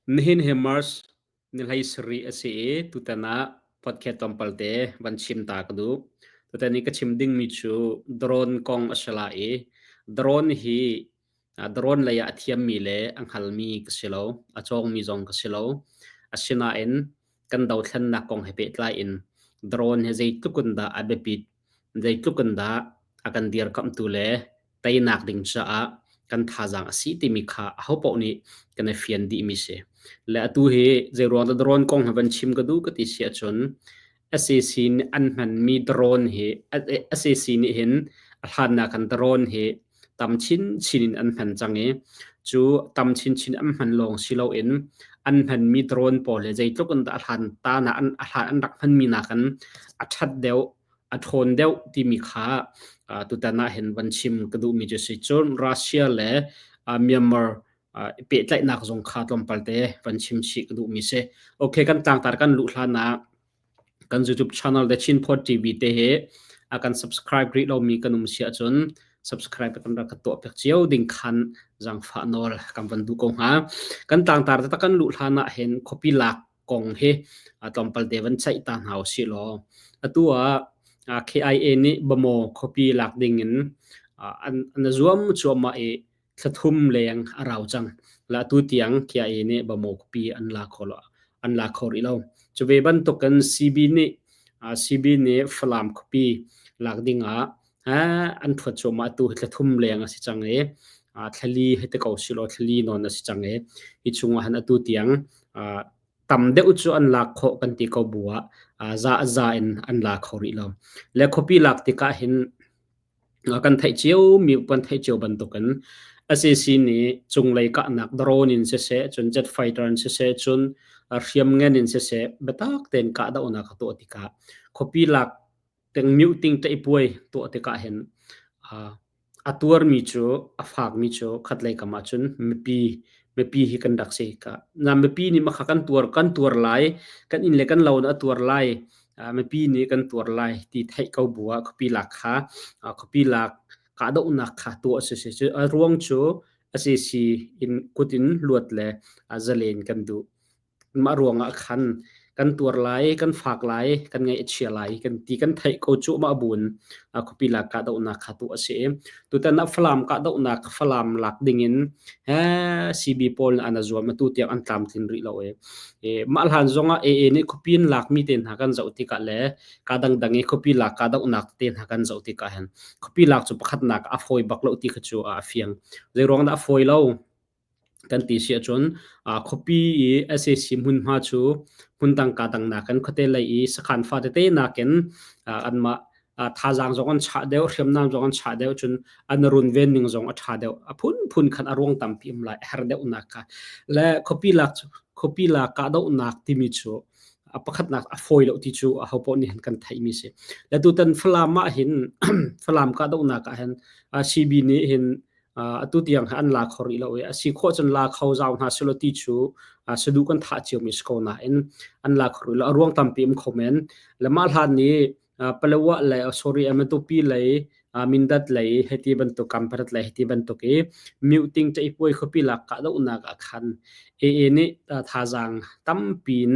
Nihin hi March ni 17 a si i tutan ah podcast tlawmpal te van chim ta ka duh. Tutan i ka chim dingmi cu drone kong a si lai i drone hi drone lei ah a thiammi le a hngalmi ka si lo, a cawngmi zong ka si lo. Asinain kan dothlennak kong he pehtlai in drone hi zeitluk in dah a biapit, zeitluk in dah a kan dirkamhtu le teinak ding caah kan thazaang a si timi kha ahopaoh nih kan i fian dihmi si. Le atu hi zeiruang dah drone kong hi van chim ka duh ka ti si ahcun SAC nih an hmanmi drone hi SAC nih hin a hlannak kan drone hi tam chinchin in an hman cang i cu tam chinchin an hman lawng si loin an hmanmi drone pawl hi zeitluk in dah a hlan ta na an a hlan an rak hmanmi nakin a ṭhat deuh a ṭhawn deuh timi kha tutan ah hin van chim ka duhmi cu si. Cun Russia le Myanmar pehtlaihnak zong kha tlawmpal te van chim chih ka duhmi si. Okay, kan tlangtar kan luh hlan ah kan YouTube channel The Chin Pod TV te hi a kan subscribe rih lomi kan um si ahcun subscribe kan rak tuah piak cio ding khan zangfah nawl kan van duh ko hnga. Kan tlangtar te kan luh hlan ah hin copy lak kong hi tlawmpal te van ceih ta hna usih law atu ah KIA nih Bamaw khuapi lak ding in an an zuam cuahmah i thlathum leng a rau cang. La atu tiang KIA nih Bamaw khuapi an la kho lo an la kho rih lo. Cu ve bantukin CB nih CB nih Falam khuapi lak ding ah an thuat cuahmah atu hi thlathum leng a si cang i thlali hei ti ko silaw thlali nawn a si cang i hi chungah han atu tiang tam deuh cu an lak khawh kan ti ko bu ah za za in an la kho rih lo. Le khuapi lak tikah hin kan theih cio mi kan theih cio bantukin SAC nih cunglei kahnak drone in siseh cun jet fighter in siseh cun hriamngan in siseh biatak tein kahdohnak a tuah tikah khuapi lak tengmioh ting ṭaihpuai tuah tikah hin a tuarmi cu a fakmi cu khatlei kam ah cun mipi mipi hi kan rak si ka na mipi nih makha kan tuar kan tuar lai kan inn le kan lo a tuar lai mipi nih kan tuar lai ti theih ko bu ah khuapi lak kha khuapi lak kahdohnak kha tuah si si cu a ruang cu SAC in kut in luat le zalen kan duh. Mah ruangah khan kan tuar lai, kan fak lai, kan ngaih a chia lai kan ti kan theih ko cu mah buin khuapi lak kahdohnak kha tuah a si i tutan ah Falam kahdohnak Falam lak dingin he CB pawl nih an zuam atu tiang an tlamtlin rih lo i mah hlan zongah AA nih khuapi in lakmi te hna kan zoh tikah le ka dangdang i khuapi lak kahdohnak te hna kan zoh tikah hin khuapi lak cu pakhatnak a fawi bak lo ti kha cu a fiang. Zeiruang dah a fawi lo? Kan ti si ahcun khuapi i sac hmunhma cu hmundang kaa dang nakin khuate lei i sakhan fa tete nakin anmah thazaang zong an chah deuh, hriamnam zong an chah deuh, cun an runven ning zong a ṭha deuh. A phunphun khan a ruang tampi um lai, a her deuhnak kha. Le khuapi lak khuapi lak kahdohnak timi cu a pakhatnak a fawi lo ti cu ahopaoh nih kan theihmi si. Le tutan Falam ah hin Falam kahdohnak ah hin CB nih hin atu tiang an la kho rih lo i a si khawh cun la kho zau hna selaw ti cu saduh kan thah ciomi si ko nain an la kho rih lo. A ruang tampi um kho men. Le mah hlan nih Palawa lei sorry Matupi lei Mindat lei heti bantuk Kamparat lei heti bantuk i Myuting Ṭeipuai khuapi lak kahdohnak ah khan AA nih thazaang tampi in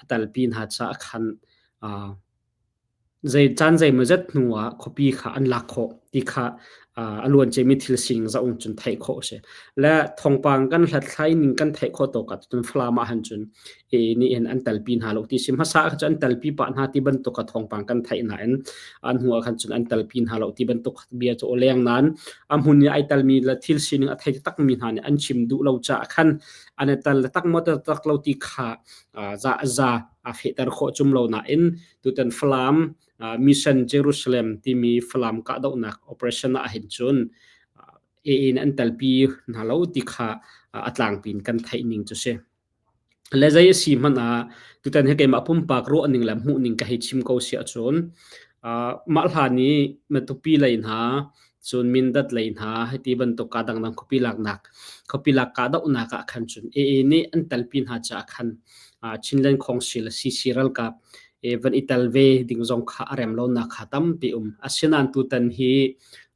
a talpi hna caah khan Zei caan zeimawzat hnuah khuapi kha an lak khawh ti kha a luanciami thil sining zaung cun theih khawh a si. Le thawngpang kan hlathlai ning kan theih khawh tawk ah cun Falam ah han cun AA nih hin an telpi hna lo ti si. Hmasa ah cun an telpi pah hna ti bantuk a thawngpang kan theih nain an hnu ah khan cun an telpi hna lo ti bantuk bia cu aw leng nain a hmun i ai telmi le thil sining a thei takmi hna nih an chim duh lo caah khan an i tel tak maw tak lo ti kha za za a fehter khawh cum lo nain tutan Falam Mission Jerusalem timi Falam kahdohnak operation ah hin cun AA in an telpi hna lo ti kha a tlangpi in kan theih ning cu si. Le zei a si hmanh ah tutan hi keimah pumpak ruah ning le hmuh ning ka hei chim ko si ahcun mah hlan i Matupi lei hna cun Mindat lei hna hiti bantuk ka dangdang khuapi laknak khuapi lak kahdohnak ah khan cun AA nih an telpi hna caah khan Chinland Council CC ralkap van i tel ve ding zong kha a rem lonak kha tampi um. Asinain tutan hi.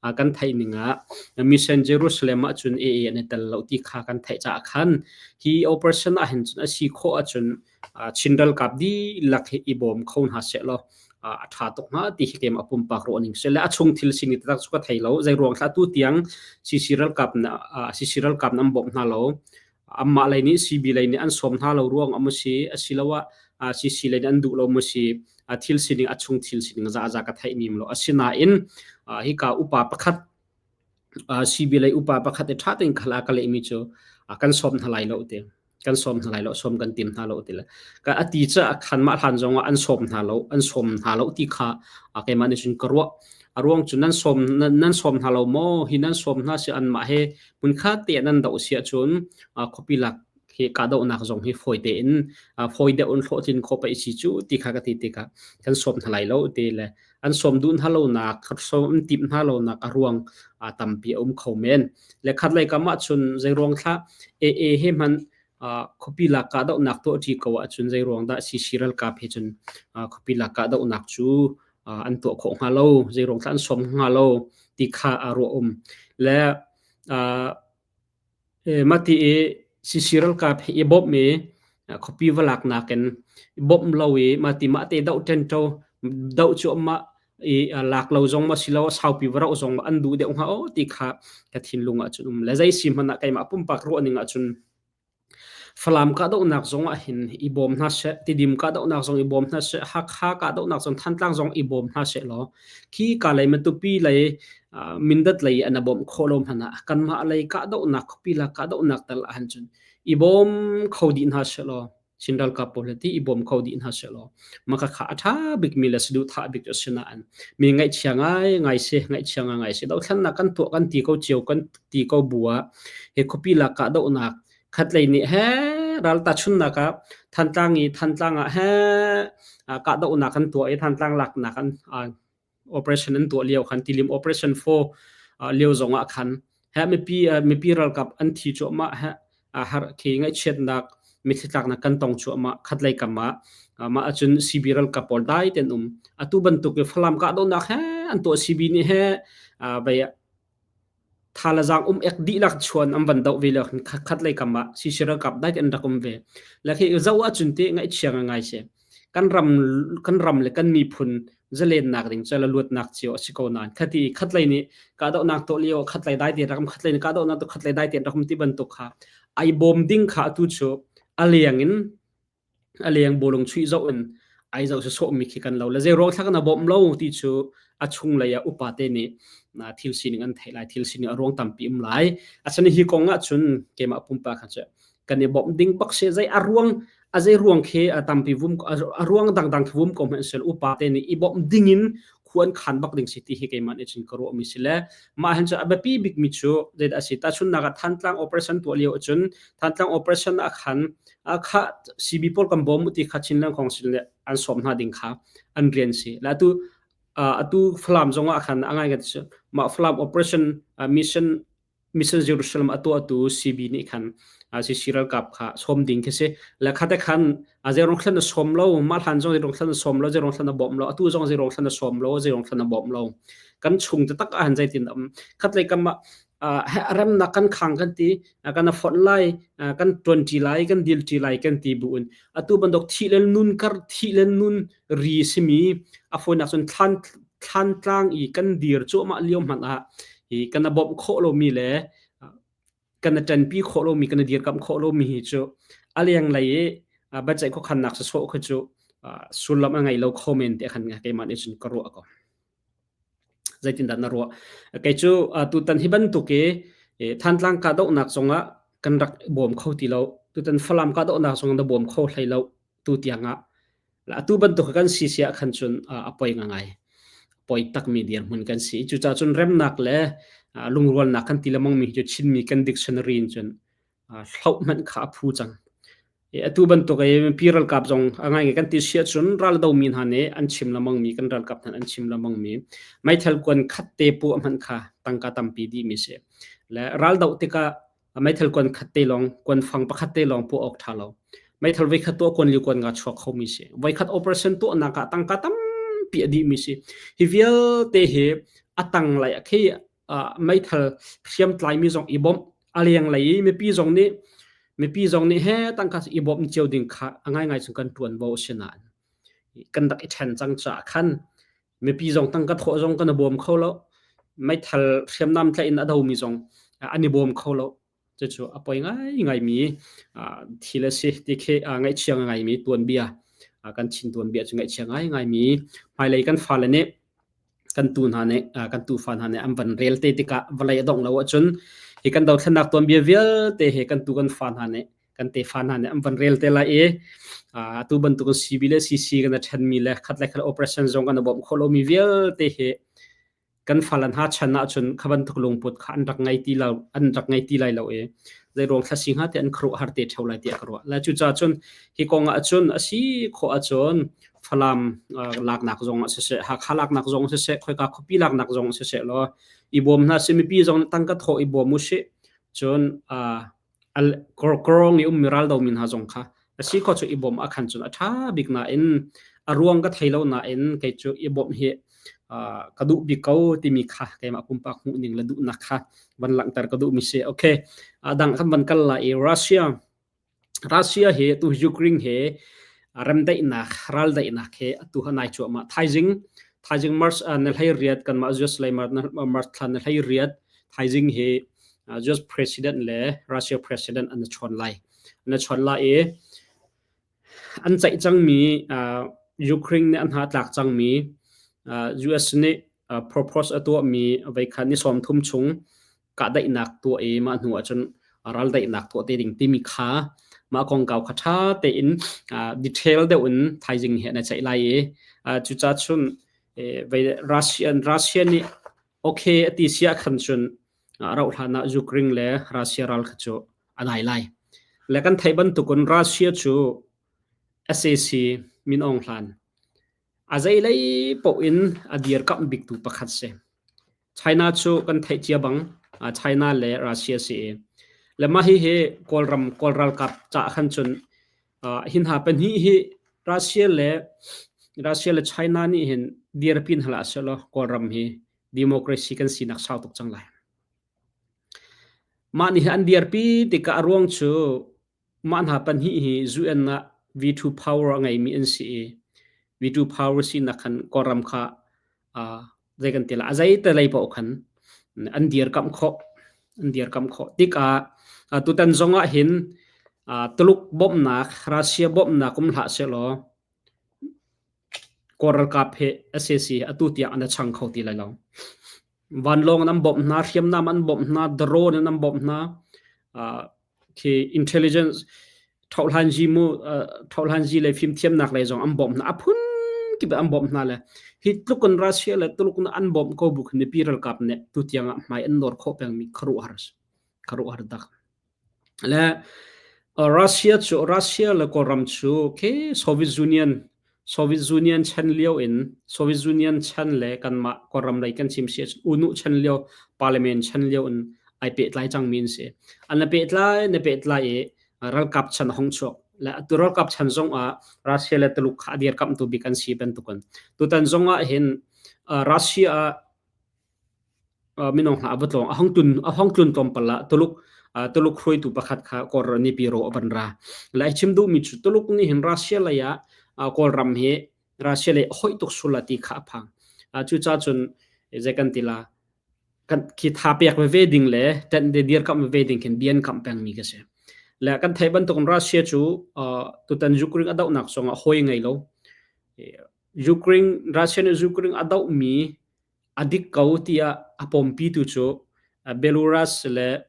Kan theih ning ah Mission Jerusalem ahcun AA an i tel lo ti kha kan theih caah khan hi operation ah hin cun a si khawh ahcun Chin ralkap dihlak hi i bawm kho hna seh law a ṭha tuk hnga ti hi keimah pumpak ruah ning si le a chung thil sining taktak cu ka thei lo. Zei ruang thlah tu tiang CC ralkap na CC ralkap nan bawmh hna lo. Amah lei nih CB lei nih an sawm hna lo ruang am si asiloah CC lei nih an duh lo mu si thil sining a chung thil sining za za ka theih nim lo. Asinain hika upa pakhat CB lei upa pakhat i ṭha tein khala ka lehmi cu kan sawm hna lai lo ti. Kan sawm hna lai lo, sawm kan tim hna lo ti le ka ati ca khan mah hlan zong ah an sawm hna lo, an sawm hna lo ti kha keimah nih cun ka ruah. A ruang cu nan sawm nan sawm hna lo maw? Hi nan sawm hna si anmah he hmunkhat te nan doh si ahcun khuapi lak hi kahdohnak zong hi fawi tein fawi deuh in hlawhtlin khawh pei si cu ti kha ka ti tikah kan sawm hna lai lo ti le an sawm duh hna lonak sawm an timh hna lonak a ruang tampi a um kho men. Le khat lei kam ahcun zei ruang thlah AA he hmanh khuapi lak kahdohnak tuah ṭi ko ahcun zei ruang dah CC ralkap he cun khuapi lak kahdohnak cu an tuah khawh hnga lo, zei ruang thlah an sawm hnga lo ti kha a ruah um. Le Mah ti i CC ralkap hi i bawmh i khuapi va lak nakin i bawmh lo i mahti mahte doh ṭenṭo doh cuahmah i lak lo zong ma si lo saupi va rauh zong an duh deuh hnga aw ti kha ka thinlung ah cun um. Le zei si hmanh ah keimah pumpak ruah ning ah cun Falam kahdohnak zong ah hin i bawm hna seh, Tidim kahdohnak zong i bawm hna seh, Hakha kahdohnak zong Thantlang zong i bawm hna seh law khi ka lei Matupi lei Mindat lei an bawmh khawh lo hmanh ah kanmah lei kahdohnak khuapi lak kahdohnak tal ahhin cun i bawm kho dih hna seh law Chin ralkap pawl hi ti i bawm kho dih hna seh law maka kha a ṭha bikmi le saduhthah bik cu a si nain mi ngaihchia ngai ngai si ngaihchia ngai ngai si dothlennak kan tuah kan ti ko cio kan ti ko bu ah hi khuapi lak kahdohnak khatlei nih he ral tahchunnak ah Thantlang i Thantlang ah he kahdohnak kan tuah i Thantlang laknak an operation an tuah lio khan tilim operation 4 lio zong ah khan he mipi mipi ralkap an thi cuahmah he har khi ngaihchiatnak mitthli tlaknak kan tong cuahmah khatlei kam ah mah ahcun CB ralkap pawl dai ten um atu bantuk i Falam kahdohnak he an tuah CB nih he vai Thalazang um ek dihlak chuan an van doh ve lio khan khat lei kam ah CC ralkap dai an rak um ve. Le khi zoh ahcun ti ngaihchia ngai si. Kan ram kan ram le kan miphun zalennak ding cu la luatnak cio a si ko nain khati khat lei nih kahdohnak tuah lio khat lei dai te rak um khat lei nih kahdohnak tu khat lei dai te rak um ti bantuk kha ai bawm ding kha atu cu a leng in A leng bawlung chuih zoh in ai zoh sawsawhmi khi kan lo le zeiruang thla kan bawmh lo ti cu a chunglei ah upa te nih thil sining an theih lai thil sining a ruang tampi um lai asani hi kong ah cun keimah pumpak kha cu kan i bawmh ding bak si zei a ruang a zei ruang khi a tampi vum a ruang dangdang khi vum ko hmanh sel upa te nih i bawmh ding in khuan khan bak ding si ti hi keimah nih cun ka ruah mi si le mah hin cu a biapi bik mi cu zeidah a si tahchunnak ah Thantlang operation tuah lio ahcun Thantlang operation ah khan kha CB pawl kan bawm ti kha Chinland Council nih an sawm hna ding kha an rian si la atu atu Falam zong ah khan a ngai ngai mah Falam operation mission Mission Jerusalem a tuahtu CB nih khan CC ralkap kha sawm ding khi si. Le khate khan zeirong thlan a sawm lo, mah hlan zong zeirong thlan a sawm lo, zeirong thlan a bawm lo, atu zong zeirong thlan a sawm lo, zeirong thlan a bawm lo. Kan chung taktak ah han zeitin am. Khatlei kam ah remnak kan khang kan ti, kan a fonh lai, kan tuanṭi lai, kan dilṭi lai kan ti bu in atu bantuk thih le nun kar thih le nun ri simi a fawinak cun thlan thlantlang i kan dir cuahmah lio hmanh ah hi kan a bawmh khawh lomi le kan a ṭanpi khawh lomi kan a dirkamh khawh lomi hi cu a lenglei i biaceih khuakhannak sawsawh khi cu sullam a ngei lo kho men te khan keimah nih cun ka ruah ko. Zeitindah na ruah? Kei cu tutan hi bantuk i Thantlang kahdohnak zongah kan rak bawm kho ti lo. Tutan Falam kahdohnak zong na bawm kho hlei lo tu tiangah. Atu bantuk kan si si ah khan cun a poi ngai. Poi takmi dirhmun kan si. Cucaah cun remnak le lungrualnak kan ti lengmang mi cu Chinmi kan dictionary in cun hloh hmanh kha a phu cang. Atu bantuk i mipi ralkap zong a ngai kan ti si ahcun ral domi hna nih an chim lengmang mi kan ralkap hna an chim lengmang mi meithal kuan khat te puah hmanh kha tangka tampi dih mi si. Le ral doh tikah meithal kuan khat te lawng kuan fang pakhat te lawng puah awk ṭha lo. Meithal voikhat tuah kuan li kuan nga chuak kho mi si. Voikhat operation tuahnak ah tangka tampi a dih mi si. Hi vialte hi a tang lai khi. Meithal hriamtlaimi zong i bawmh a lenglei i mipi zong nih he tangka i bawmh cio ding kha a ngaingai cu kan ṭuanvo a si nain kan rak i ṭhen cang caah khan mipi zong tangka thawh zong kan i bawm kho lo. Meithal hriamnam tlaih in a domi zong an i bawm kho lo. Cucu a poi ngaingaimi thil a si ti khi ngaihchia ngaimi tuanbia, kan Chin tuanbia cu ngaihchia ngaingaimi hmailei kan fale nih kan tu hna nih kan tufa hna nih an van rel te tikah vawlei a dongh lo ahcun hi kan dothlennak tuanbia vialte hi kan tu kan fa hna nih kan tefa hna nih an van rel te lai i atu bantuk in CB le CC kan i ṭhenmi le khat le khat operation zong kan i bawmh khawh lomi vialte hi kan fale hna chan ahcun kha bantuk lungput kha an rak ngei ti lo an rak ngei ti lai lo i zeiruang thla si hnga ti an khuaruah har te ṭheo lai tiah ka ruah. Le cucaah cun hi kong ah cun a si khawh ahcun Falam laknak zong ah siseh, Hakha laknak zong siseh, khoika khuapi laknak zong siseh law i bawm hna sih mipi zong tangka thawh i bawm u sih. Cun Kawrong i ummi raldomi hna zong kha a si khawh cu i bawmh ah khan cun a ṭha bik nain a ruang ka thei lo nain kei cu i bawmh hi ka duh bik ko timi kha keimah pumpak hmuhning le duhnak kha van langhter ka duhmi si. Okay, a dang kan van kal lai i Russia Russia he tu Ukraine he remdaihnak raldaihnak he atu ha nai cuahmah. Thaizing thaizing March na hlei riat kanmah US lei March thla na hlei riat thaizing hi US President le Russia President an i chawn lai. An i chawn lai i an ceih cangmi Ukraine nih an hna tlak cangmi US nih propose a tuahmi voikhat ni 30 chung kahdaihnak tuah i mah hnu ahcun raldaihnak tuah te ding timi kha mah kongkau kha ṭha tein detail deuh in thaizing he na ceih lai i cucaah cun Russian Russia nih okay a ti si ah khan cun rauh hlan ah Ukraine le Russia ral kha cu a dai lai. Le kan theih bantukun Russia cu SAC Min Aung Hlan a zeilei paoh in a dirkamh biktu pakhat si. China cu kan theih cia bang China le Russia si i le mah hihi Kawlram Kawl ralkap caah khan cun hi hna pahnih hi Russia le China nih hin dirpi hna hlah sehlaw Kawlram hi democracy kan sinak sau tuk cang lai. Mah nih an dirpi tikah a ruang cu mah hna pahnih hi UN ah veto power a ngeimi an si i veto power sinak khan Kawlram kha zei kan ti la a zei te lei paoh khan an dirkamh khawh an dirkamh khawh tikah tutan zong ah hin Tuluk bawmhnak Russia bawmhnak um hlah sehlaw Kawl ralkap he SAC atu tiang an chang kho ti lai lo. Vanlawng an bawmh hna, hriamnam an bawmh hna, drone an bawmh hna. Khi intelligence thohlanzi mu thohlanzi le fimthiamnak lei zong an bawmh hna. A phun kip an bawmh hna le hi tluk in Russia le Tuluk na an bawmh ko bu khin mipi ralkap nih tu tiang ah hmai an nawr khawh pengmi khuaruahhar khuaruahhar dak. Le Russia cu Russia le Kawlram cu khi Soviet Union Soviet Union chan lio in Soviet Union chan le kanmah Kawlram lei kan chim si ahcun UNU chan lio parliament chan lio in ai pehtlai cangmi an si. An na pehtlai na pehtlai i ralkap chan a hung chuak. Le atu ralkap chan zong ah Russia le Tuluk kha a dirkamhtu bik an si bantukin tutan zong ah hin Russia ah minung hna a va tlawng. A hong tlun a hong tlun tlawmpal ah Tuluk Tuluk hruaitu pakhat kha Kawl nipi ro a van ra. Lai chim duhmi cu Tuluk nih hin Russia lei ah Kawlram hi Russia lei a hoih tuk sul ti kha a phang. Cucaah cun zei kan ti la kan khi tha pek veve ding le ṭanh de dirkamh veve ding khin bian kamh pengmi ka si. Le kan theih bantukin Russia cu tutan Ukraine a dohnak zongah hawi ngei lo. Ukraine Russia nih Ukraine a dohmi A dik ko tiah a pompitu cu Belarus le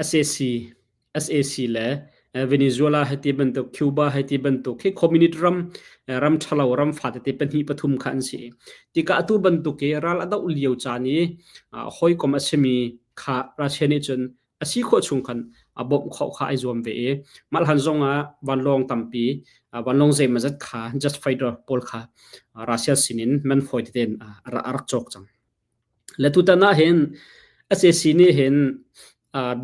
sac, sac le Venezuela hei ti bantuk, Cuba hei ti bantuk hi communist ram ram ṭhalo ram fatete pahnih pathum kha an si. Tikah atu bantuk i ral a doh lio caan i hawikom a simi kha Russia nih cun a si khawh chung khan a bawmh khawh kha ai zuam ve i mah hlan zong ah vanlawng tampi vanlawng zeimawzat kha jet fighter pawl kha Russia sinin man fawi tein a rak cawk cang. Le tutan ah hin SAC nih hin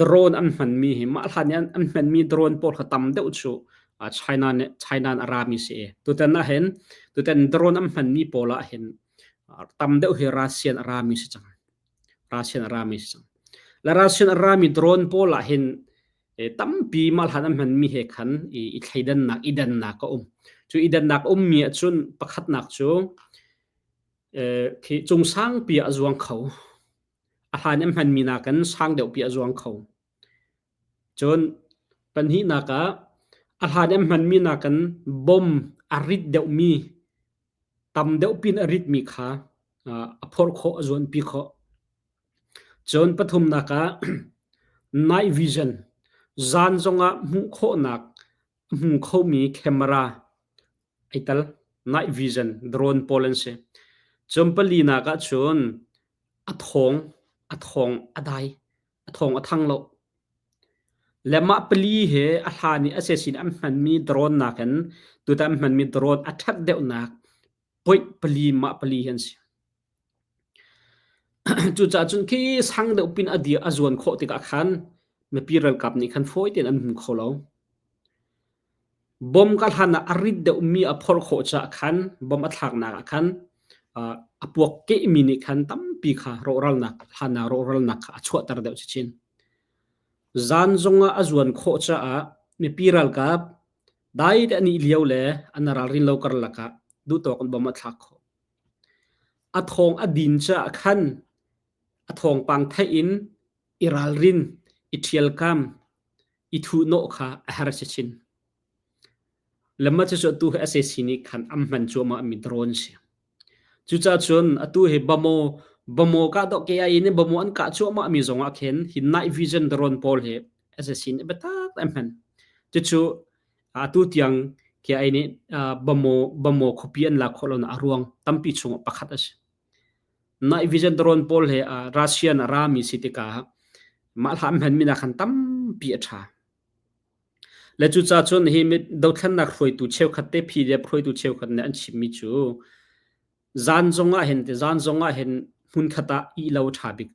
drone an hmanmi hi mah hlan i an hmanmi drone pawl kha tam deuh cu China nih China in a rami si i tutan ah hin tutan drone an hmanmi pawl ah hin tam deuh hi Russian a rami si cang. Russian a rami si cang. Le Russian a rami drone pawl ah hin tampi mah hlan an hmanmi he khan i thleidannak i dannak a um. Cu i dannak a ummi ahcun pakhatnak cu khi cung sangpi ah a zuang kho. A hlan an hmanmi nakin sang deuhpi a zuang kho. Cun pahnihnak ah a hlan an hmanmi nakin bom a rit deuhmi tam deuh pin a ritmi kha a phorh khawh, a zuanpi khawh. Cun pathumnak ah night vision zan zongah hmuh khawhnak a hmu khomi camera ai tel. Night vision drone pawl an si. Cun palinak ah cun a thawng a thawng a dai a thawng a thang lo. Le mah pali he a hlan i a sesin an hmanmi drone nakin tutan an hmanmi drone a ṭhat deuhnak point pali mah pali hi an si. Cucaah cun khi sang deuh pin a dir a zuan khawh tikah khan mipi ralkap nih khan fawi tein an hmu kho lo. Bom ka hlan ah a rit deuhmi a phorh khawh caah khan bom a thlaknak ah khan a puak kehmi nih khan tampi kha rawhralnak hlan ah rawhralnak kha a chuahter deuh chinchin. Zan zongah a zuan khawh caah mipi ralkap dai te an ih lio le an ralrin lo karlak ah duhtawk in bom a thlak khawh. A thawng a din caah khan a thawngpang theih in i ralrin, i ṭhialkam, i thuhnawh kha a har chinchin. Lamah cucu atu hi sac nih khan an hman cuahmah mi drone si. Cucaah cun atu hi Bamo Bamo kahdoh KIA nih Bamo an kah cuahmah mi zong ah khin hi night vision drone pawl hi sac nih biatak an hman. Cucu atu tiang KIA nih Bamo Bamo khuapi an lak khawh lonak a ruang tampi chungah pakhat a si. Night vision drone pawl he Russian a rami si tikah mah hla an hmanmi nak khan tampi a ṭha. Le cucaah cun hi dothlennak hruaitu cheukhat te PDF hruaitu cheukhat nih an chimmi cu zan zong ah hin zan zong ah hin hmunkhat ah ih lo a ṭha bik.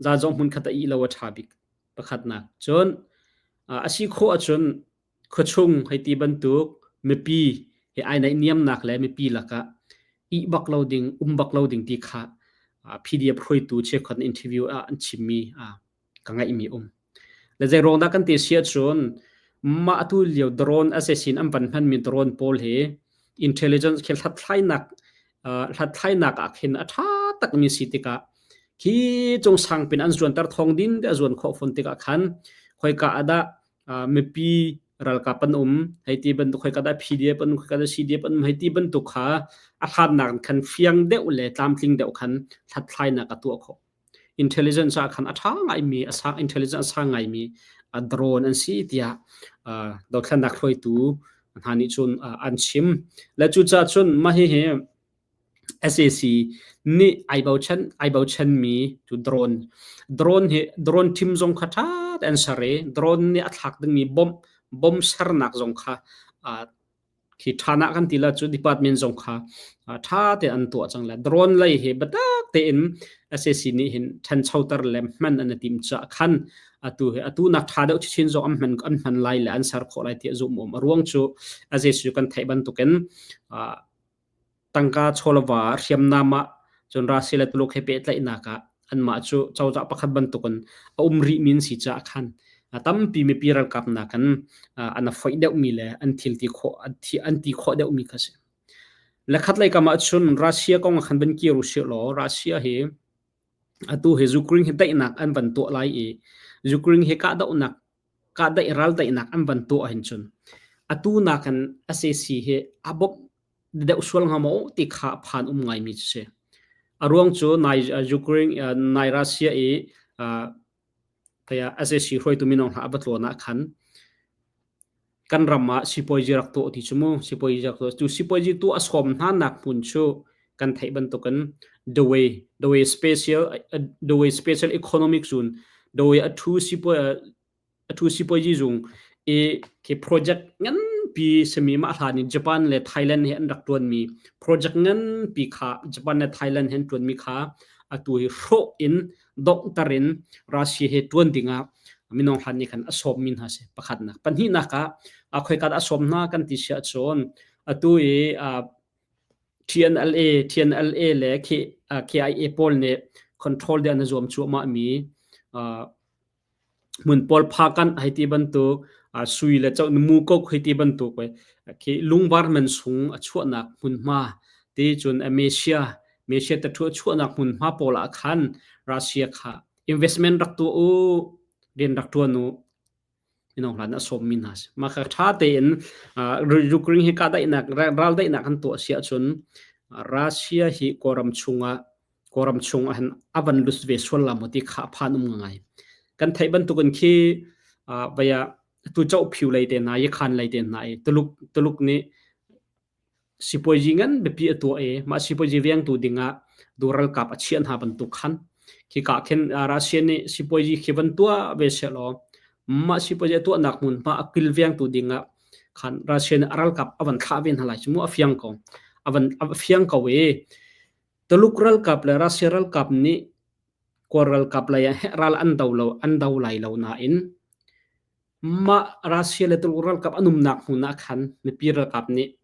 Zan zong hmunkhat ah ih lo a ṭha bik. Pakhatnak. Cun a si khawh ahcun khuachung hei ti bantuk mipi he ai naihniamnak le mipi lakah ih bak lo ding, um bak lo ding ti kha PDF hruaitu cheukhat interview ah an chimmi ka ngaihmi um. Le zeiruang dah kan ti si ahcun mah atu lio drone assassin an van hmanmi drone pawl hi intelligence khi hlathlainak hlathlainak ah khin a ṭha takmi si tikah khi cung sang pin an zuanter thawng din te a zuan khawh fawn tikah khan khoika ah dah mipi ralkap an um hei ti bantuk khoika dah PDF an um khoika dah CDF an um hei ti bantuk kha a hlatnak khan fiang deuh le tlamtling deuh khan hlathlainak a tuah khawh. Intelligence ah khan a ṭha ngaimi a sang intelligence a sang ngaimi drone an si tiah dothlennak hruaitu hna nih cun an chim. Le cucaah cun mah hihi sac nih ai bochan ai bochanmi cu drone drone hi drone team zong kha ṭha tein an ser i drone nih a thlak dingmi bomb bomb sernak zong kha khi ṭhan ah kan ti la cu department zong kha ṭha tein an tuah cang le drone lei hi biatak tein sac nih hin ṭhanchoter le hman an i tim caah khan atu hi atu nak ṭha deuh chinchin zong an hman an hman lai le an ser khawh lai tiah zumh um a ruang cu sac kan theih bantukin Tangka chawlava hriamnam ah cun Russia le Tuluk he pehtlaihnak ah anmah cu cozah pakhat bantukin a um rihmi an si caah khan tampi mipi ralkap nakin an a foih deuhmi le an thil ti khawh an ti khawh deuhmi kha si. Le khat lei kam ah cun Russia kong ah khan van kir u sih law Russia hi atu hi Ukraine hi daihnak an van tuah lai i Ukraine hi kahdohnak kahdaih raldaihnak an van tuah ahhin cun atu nakin sac hi a bawmh deuh sual hnga maw ti kha phan um ngaimi cu si. A ruang cu nai Ukraine nai Russia i sac hruaitu minung hna a va tlawn ah khan kan ram ah sipuazi rak tuah ti cu mu sipuazi rak tuah cu sipuazi tuah a sawm hna nak hmun cu kan theih bantukin the way the way special the way special economic zone the way a thu sipuai a thu sipuazi zung i khi project nganpi simi mah hlan in Japan le Thailand he an rak tuanmi project nganpi kha Japan le Thailand he an tuanmi kha atu hi hrawh in donghter in Russia he tuan dingah minung hlan nih khan a sawmmi hna si pakhatnak pahnihnak ah a khoika dah a sawm hna kan ti si ahcun atu i TNLA TNLA le KIA pawl nih control ding an i zuam cuahmah mi hmun pawl phakan hei ti bantuk sui le cho mu kok hei ti bantuk khi lungvar man sung a chuahnak hmunhma ti cun Asia Asia tathu a chuahnak hmunhma pawl ah khan Russia kha investment rak tuah u, rian rak tuan u, minung hlan a sawmmi hna si. Mah kha ṭha tein Ukraine hi kahdaihnak raldaihnak an tuah si ahcun Russia hi Kawlram chungah Kawlram chung ah hin a van lut ve sual la maw ti kha phan um ngai. Kan theih bantukin khi vaya tu Chohphiu lei te hna, Yakhan lei te hna i Tuluk Tuluk nih Sipuazi ngan biapi a tuah i mah sipuazi vengtu dingah du ralkap a chiah hna bantuk khan khika khin Russia nih sipuazi khi van tuah ve sehlaw mah sipuazi a tuahnak hmunhma a kilvengtu dingah khan Russia nih a ralkap a van thlah ve hna lai cu mu a fiang ko. A van a fiang ko i Tuluk ralkap le Russia ralkap nih Kawl ralkap lei ah ral an do lo an do lai lo nain Mah Russia le Tuluk ralkap an umnak hmun ah khan mipi ralkap nih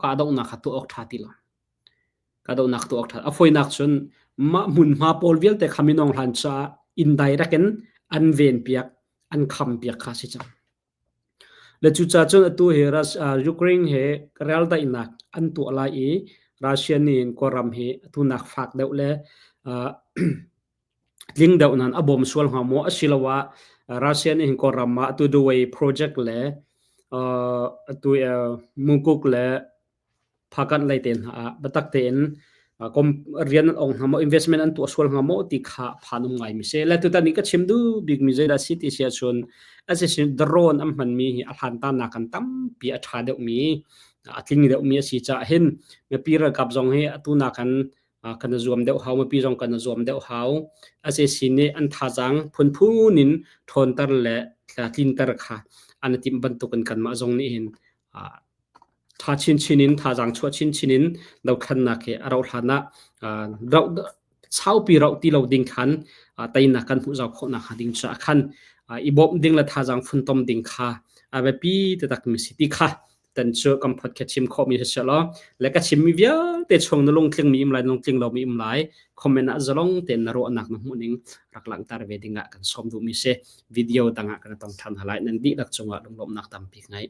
kahdohnak kha tuah awk ṭha ti lo. Kahdohnak tuah awk ṭha. A fawinak cun mah hmunhma pawl vialte kha minung hlan caah indirect in an venpiak, an khampiak kha a si cang. Le cucaah cun atu hi Ukraine he raldaihnak an tuah lai i Russia nih hin Kawlram hi atu nak fak deuh le tling deuh nan a bawm sual hnga maw asiloah Russia nih hin Kawlram ah atu Duway project le atu Mungkuk le Phakanh lei te hna ah biatak tein rian an ong hnga maw investment an tuah sual hnga maw ti kha phan um ngai mi si. Le tutan i ka chim duh bik mi zeidah si ti si ahcun asicun drone an hman mi hi a hlan ta nak kan tampi a ṭha deuh mi a tling deuh mi a si caah hin mipi ralkap zong hi atu nakan kan i zuam deuh hau, mipi zong kan i zuam deuh hau. SAC nih an thazaang phunphun in ṭhawnter le tlinter kha an i timh bantukin kanmah zong nih hin ṭha chinchin in thazaang chuah chinchin in dothlannak hi a rauh hlan ah saupi rauh ti lo ding khan teinak kan hmuh zau khawh nakhnga ding caah khan i bawmh ding le thazaang funtom ding kha a biapi taktak mi si ti kha tan cu kan phot kha chim khawhmi si law le ka chimmi vialte chung na lungtling mi um lai lungtling lo mi um lai comment ah zalong tein na ruahnak na hmuh ning rak langhter ve ding ah kan sawm duhmi si. Video dang ah kan tong than halai. Nan dihlak cungah lunglawmhnak tampi ngai.